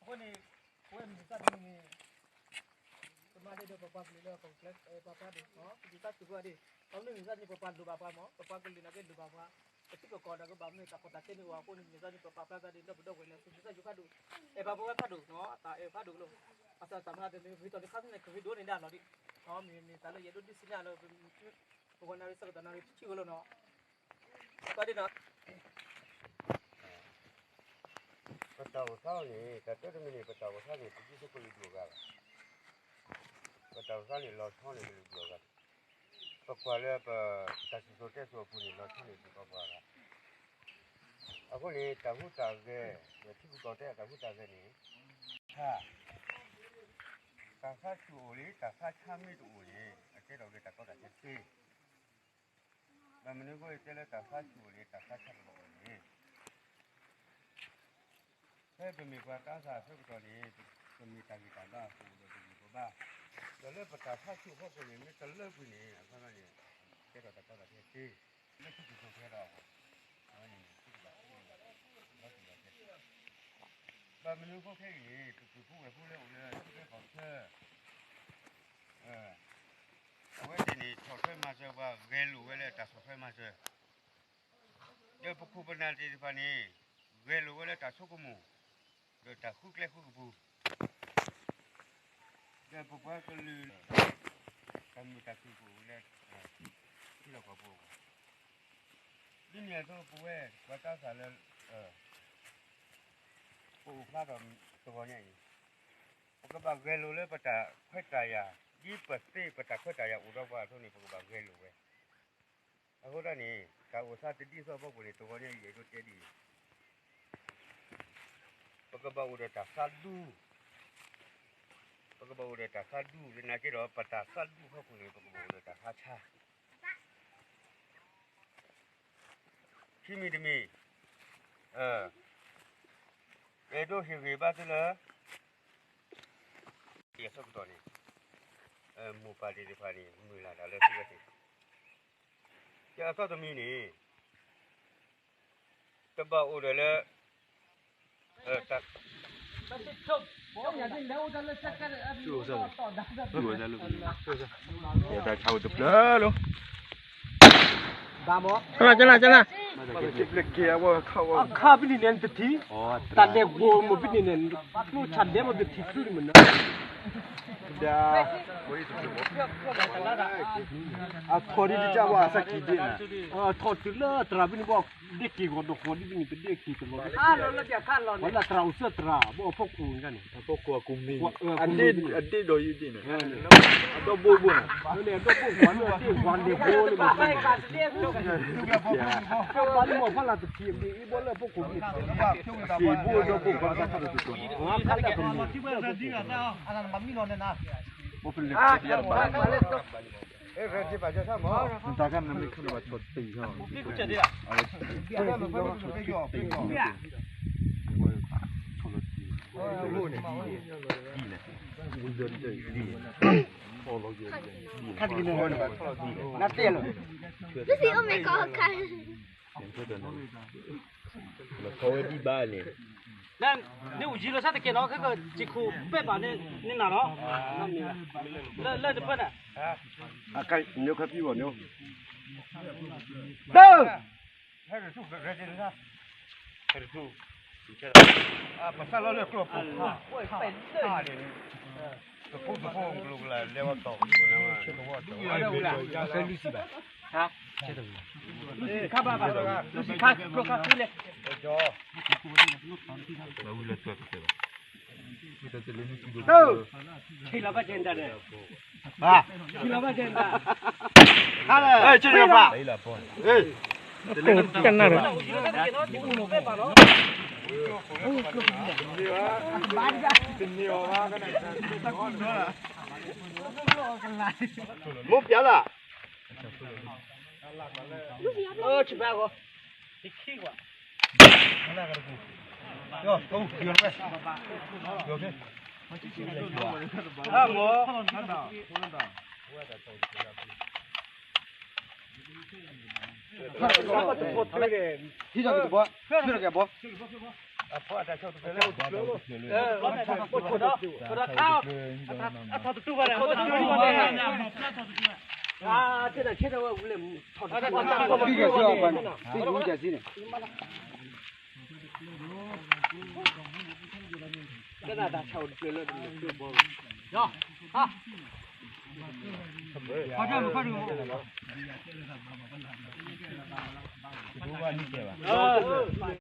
အဃိန့ၣ် ပဝဲမုၢ်မဆါတနံၤန့ၣ် ပမၤဒ်ဒီးပပှၤကလုာ်လၢပကျဲပပှၤဒိၣ် ပဒုးသးစူၤကဒီး ပမ့ၢ်မုၢ်မဆါန့ၣ် ပပှၤလိၣ်ဘၣ်ပှၤမး ပပှၤကလုာ်နာ်က့လိၣ်ဘၣ်ပှၤ ပထံပကီၢ်ဒီးကဘၣ်မ့ၢ်တၢ်ကီတၢ်ခဲန့ၣ်အိၣ်အဃိန့ၣ် မုၢ်မဆါန့ၣ် ပပာ်ဖျါသးဒ်ဒီပုၢ်ဒီဝဲၢ်လၢ ပဒုးသးစူၤဖးဒိၣ် အဲၣ်ဘၣ်ပဝဲဖးဒိၣ် တၢ်အဲၣ်ဖးဒိၣ်ကလိ အသးတၢ်မၤတမ့ၢ်ဂ့ၤတီၢ်န့ၣ်ခါဆူညါန့ၣ် ကဂ့ၤဒိၣ်န့ၣ်ဒၣ်လီၤဒံး မ့ၢ်မ့ၢ်တၢ်လၢယအဲၣ်ဒိးဒုးသ့ၣ်ညါလၢ ပဂီၢ်နၣ်ရံၣ်ဆၢကတီၢ်နၣ်ရံၣ်တဆံကလိနီၤ ကီဒ်နီၤ ပတၢ်အိၣ်သးန့ၣ် တၢ်တမံၤန့ၣ် ပတၢ်အိၣ်သးန့ၣ် ပဒ်သိးကလုာ်ဒူၣ်အဂၤဘၣ်. ပတၢ်အိၣ်သးန့ၣ် လီၤဆီန့ၣ်ကလုာ်ဒူၣ်အဂၤ, ပကွၢ်လၢပတၢ်စံၣ်စိၤတဲစိၤအပူၤန့ၣ် လီၤဆီန့ၣ်ဒ်ပှၤပှၤအဂၤ, အဃိန့ၣ် တၢ်ဟူးတၢ်ဂဲၤ ဒီးထံဂုၤကီၢ်ဂၤတဲတၢ်ဟူးတၢ်ဂဲၤန့ၣ် ဆါ, တၢ်သးဆူၣ်အိၣ်လံ တၢ်သးဆါမ့ၢ်တအိၣ်န့ၣ် အကဲထီၣ်က့ၤတၢ်ကီတၢ်ခဲသ့ ဘၣ်မနုၤအဃိတဲလၢတၢ်သးဆူၣ်အိၣ်န့ၣ် တၢ်သးဆါကဘၣ်အိၣ်န့ၣ်, ဖဲပမ့ၢ်ပှၤသးစၢ်အဆၢကတီၢ်န့ၣ် ပမ့ၢ်တၢ်ဂံၢ်တၢ်ဘါအဃိဒီးပဂံၢ်ပဘါ, ဒီးလၢပတၢ်သးဆူၣ်အဖီခိၣ်န့ၣ် မ့ၢ်တလၢကွံာ်န့ၣ် အခီပညီန့ၣ် ကဲထီၣ်တၢ်ကီတၢ်ခဲသ့, လၢထူကီၢ်ခဲဒီး အဝဲန့ၣ် ဘၣ်မနုၤအဃိခဲအံၤန့ၣ် ပပုၢ်ဖိဝဲၢ်ဖိလၢအိၣ်လၢထံချၢကီၢ်ချၢ အဝဲသ့ၣ်န့ၣ် ဆီၣ်ထွဲမၤစၢၤပှၤ ဂဲၤလိာ်ဝဲလၢတၢ်ဆီၣ်ထွဲမၤစၢၤ, ဒီးပခိၣ်ပနၢ်သ့ၣ်တဖၣ်န့ၣ် ဂဲၤလိာ်ဝဲလၢတၢ်ဆိကမိၣ် ဒီးတၢ်ဃုကျဲဃုကပူၤ, ဒီးပပှၤကလုာ် တၢ်မုာ်တၢ်ခုၣ်ကအိၣ်လၢ ထံလီၢ်ကီၢ်ပူၤအဂီၢ်, ဒ်န့ၣ်အသိးပဝဲပှၤသးစၢ်လၢ ပအိၣ်ဖျါထီၣ်တဂီၤညါအံၤ, ပကဘၣ်ဂဲၤလိာ်လၢပတၢ်ခွဲးတၢ်ယာ်, ဒ်ပသ့ပတၢ်ခွဲးတၢ်ယာ်အိၣ်ဒီးပှၤအသိးန့ၣ် ပကဘၣ်ဂဲၤလိာ်ဝဲ, အဃိသတးန့ၣ် တၢ်အိၣ်သးတဒ်သိးအဖီခိၣ်န့ၣ် တဂီၤညါအံၤ ယအဲၣ်ဒိးတဲဒ်အံၤ, ပကဘၣ်အိၣ်ဒီးတၢ်သးဒူ, ပကဘၣ်အိၣ်ဒီးတၢ်သးဒူ သနာ်က့ဒီး ပတၢ်သးဒူအဖီခိၣ်န့ၣ် ပကဘၣ်အိၣ်ဒီးတၢ်သးဆါ ခံမံၤတမံၤ, အဲၣ်ဒိးဟ့ၣ်ဂံၢ်ဘါသုလၢ ယဆၢကတီၢ်န့ၣ်, မိၢ်ပၢ်သ့ၣ်တဖၣ်န့ၣ် မုၢ်လၢ်တၢ်လၢသုဝဲသ့ၣ်, ယအသီတမံၤန့ၣ်, တဘၣ်အိၣ်ဒီးလၢ တၢ်ဆါအိၣ်တဖျၢၣ်လီၤ, အခါပနံၣ်န့ၣ်တထံၣ်, တၢ်ဒဲးဘိမ့ၢ်ပနံၣ်န့ၣ်, ကျိဆၣ်ဒဲးမ့ၢ်တထံၣ်ချုးန့ၣ်မ့ၢ်နီၤ, အခီၣ်ဒ်တကးဝဲအသးကံၢ်ဒ့ၣ်န့ၣ်, ထီၣ်တုၤလၢတြၢ်ပနံၣ်ဘၣ်, ဒ့ၣ်က့ၤဂီၤဒီးဃီဒ်ပနံၣ်ပဒ့ၣ်က့ၤတလီၤ, ဝဲလၢတြၢ်အိၣ်ဆၢတြၢ်ဘၣ်အဖီခိၣ်န့ၣ်, အဒ့ၣ်ဒီးယဒ့ၣ်န့ၣ်, အဒီဘိဘိန့ၣ်, အဒီဘိဘိန့ၣ်, ပှၤလၢမီၢ်ဖီလာ်တထံၣ်အဘ့ၣ်အံၤဘီလၢအဖီခိၣ်န့ၣ်, စံးဘိဒီဘိဘီလၢတၢ်ခါတကတီၢ်န့ၣ်, တၢ်ခါန့ၣ်မ့ၢ်ခါန့ၣ်ဘၣ်ဆီၣ်တံၢ်ဟီ, ခါတက့ၢ်န့ၣ်, နတဲလီၤ, လီၤဆီဝဲဒံးဘၣ်န့ၣ်, နအိၣ်ယံၤလီၤဆၢတက့ၢ်နီၤ ခဲကစံၣ်ခိၣ်ပဲာ်ဘၣ်န့ၣ်နၤလီၤ, လၢလၢတဖၢန့ၣ်, အခါညိခါပံၤဝဲန့ၣ်, တၢ် ပဆၢလီၤလၢကျိၣ်ဖိ, တဖိတဖိကျိၤကလၢလဲၤဝဲတီၢ်, ခါဘၣ်ဘၣ်, ခါကျိခါကျိလဲၣ်, တၢ် ဆံးလီၤဘၣ်ကဲဒၣ်ဒီး, ဆံးလီၤဘၣ်ကဲဒၣ်, ဟါလၢ, ဆံးလီၤဘၣ်, ကနၣ်ဒီး, မိၢ်ပျါလၢ, ဆံးဘၣ်ဂီၤ, ဟံးထီၣ်က့ၤတဘီ, ဟံးထီၣ်က့ၤတဘီ, အဖီအတၢ်ဆီတဖျၢၣ်လၢ အထီတတူၢ်ဘၣ်န့ၣ် အထီတတူၢ်ဘၣ်န့ၣ် ဘံကဲဆူအပှၤန့ၣ် ဘံကဝံကဲဆူန့ၣ် ကနၣ်တၢ်ဆီတဖျၢၣ်လၢ ခီၣ်ထၢၣ်မုၢ်ခီၣ်ထူၣ်